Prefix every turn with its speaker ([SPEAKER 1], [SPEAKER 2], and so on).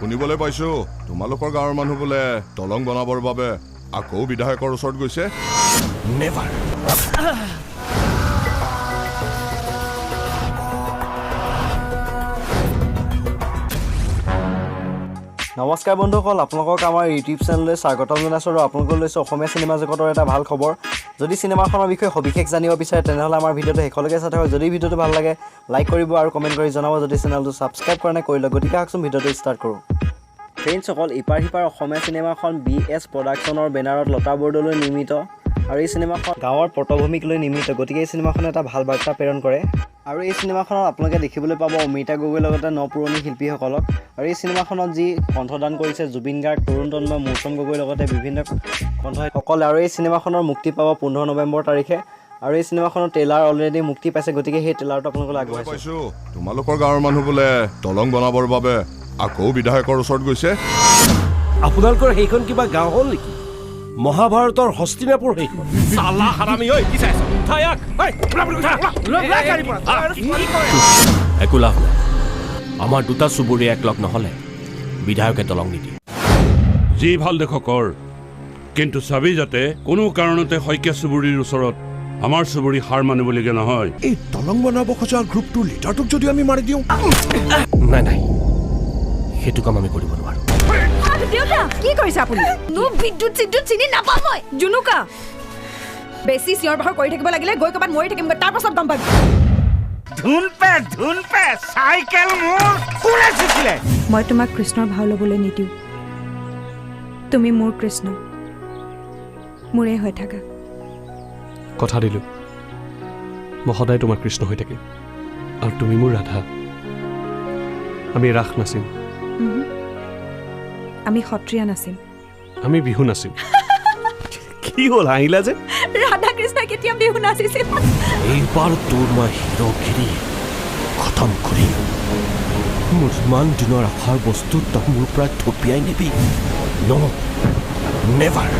[SPEAKER 1] শুনিবলৈ পাইছো তোমালোকৰ গাঁৱৰ মানুহ বোলে দলং বনাবৰ বাবে আকৌ বিধায়কৰ ওচৰত গৈছে।
[SPEAKER 2] নেভাৰ।
[SPEAKER 3] নমস্কাৰ বন্ধুসকল, আপোনালোকক আমাৰ ইউটিউব চেনেললৈ স্বাগতম জনাইছোঁ আৰু আপোনালোকক লৈছোঁ অসমীয়া চিনেমা জগতৰ এটা ভাল খবৰ। যদি চিনেমাখনৰ বিষয়ে সবিশেষ জানিব বিচাৰে তেনেহ'লে আমাৰ ভিডিঅ'টো শেষলৈকে চাই থাকক। যদি ভিডিঅ'টো ভাল লাগে লাইক কৰিব আৰু কমেণ্ট কৰি জনাব। যদি চেনেলটো ছাবস্ক্ৰাইব কৰা নাই কৰি লওক। গতিকে আহকচোন ভিডিঅ'টো ষ্টাৰ্ট কৰোঁ। ফ্ৰেণ্ডছসকল, ইপাৰ সিপাৰ অসমীয়া চিনেমাখন বি এছ প্ৰডাকশ্যনৰ বেনাৰত লতা বৰদলৈ নিৰ্মিত আৰু এই চিনেমাখন গাঁৱৰ পটভূমিক লৈ নিৰ্মিত। গতিকে এই চিনেমাখনে এটা ভাল বাৰ্তা প্ৰেৰণ কৰে আৰু এই চিনেমাখনত আপোনালোকে দেখিবলৈ পাব অমৃতা গগৈৰ লগতে ন পুৰণি শিল্পীসকলক। আৰু এই চিনেমাখনত যি কণ্ঠদান কৰিছে জুবিন গাৰ্গ, তৰুণ তন্ময়, মৌচম গগৈৰ লগতে বিভিন্ন কণ্ঠসকলে। আৰু এই চিনেমাখনৰ মুক্তি পাব 15 নৱেম্বৰ তাৰিখে আৰু এই চিনেমাখনৰ ট্ৰেইলাৰ অলৰেডি মুক্তি পাইছে। গতিকে সেই ট্ৰেইলাৰটো আপোনালোকলৈ আগবঢ়াইছোঁ।
[SPEAKER 1] পাইছো তোমালোকৰ গাঁৱৰ মানুহ বোলে দলং বনাবৰ বাবে আকৌ বিধায়কৰ ওচৰত গৈছে।
[SPEAKER 2] আপোনালোকৰ সেইখন কিবা গাঁও হ'ল নেকি? মহাভাৰতৰ হস্তিনাপুৰ সেইখন।
[SPEAKER 4] চালা হাৰামি ঐ, কি চাইছ? উঠা ইয়াক। ঐ, ওলা বুলি, উঠা, ওলা, ওলা গাড়ীৰ পৰা। কি কৰে?
[SPEAKER 2] একো লাভ নাই, আমাৰ দুটা চুবুৰী একলগ নহ'লে বিধায়কে দলং নিদিয়ে।
[SPEAKER 5] যি ভাল দেখ কৰ, কিন্তু চাবি যাতে কোনো কাৰণতে শইকীয়া চুবুৰীৰ ওচৰত আমাৰ চুবুৰী হাৰ মানিবলগীয়া নহয়।
[SPEAKER 6] এই দলং বনাব খোজা গ্ৰুপটোৰ লিডাৰটোক যদি আমি মাৰি দিওঁ।
[SPEAKER 2] নাই নাই, সেইটো কাম আমি কৰিব নোৱাৰোঁ।
[SPEAKER 7] দেউতা, কি কৰিছে আপুনি? নো বিদ্যুৎ চিদ্যুৎ চিনি নাপাওঁ মই। জুনুকা, বেছি চিঞৰ বাখৰ কৰি থাকিব লাগিলে গৈ ক'ৰবাত মৰি থাকিমগৈ, তাৰ পাছত গম পাবি।
[SPEAKER 4] ধুন পে ধুন পে চাইকেল মোৰ কোনে চুছিলে?
[SPEAKER 7] মই তোমাক কৃষ্ণৰ ভাও ল'বলৈ নিদিওঁ। তুমি মোৰ কৃষ্ণ, মোৰে হৈ থাকা।
[SPEAKER 8] কথা দিলোঁ, মই সদায় তোমাৰ কৃষ্ণ হৈ থাকিম আৰু তুমি মোৰ ৰাধা। আমি ৰাস নাচিম।
[SPEAKER 7] আমি সত্ৰীয়া নাচিম।
[SPEAKER 8] আমি বিহু নাচিম। কি হ'ল হাঁহিলা যে?
[SPEAKER 7] ৰাধা কৃষ্ণই কেতিয়া বিহু নাচিছিল?
[SPEAKER 2] এইবাৰ তোৰ মই হিৰ'গিৰি খতম কৰিম। মোৰ ইমান দিনৰ আশাৰ বস্তু তই মোৰ পৰা থপিয়াই নিবি? ন, নেভাৰ।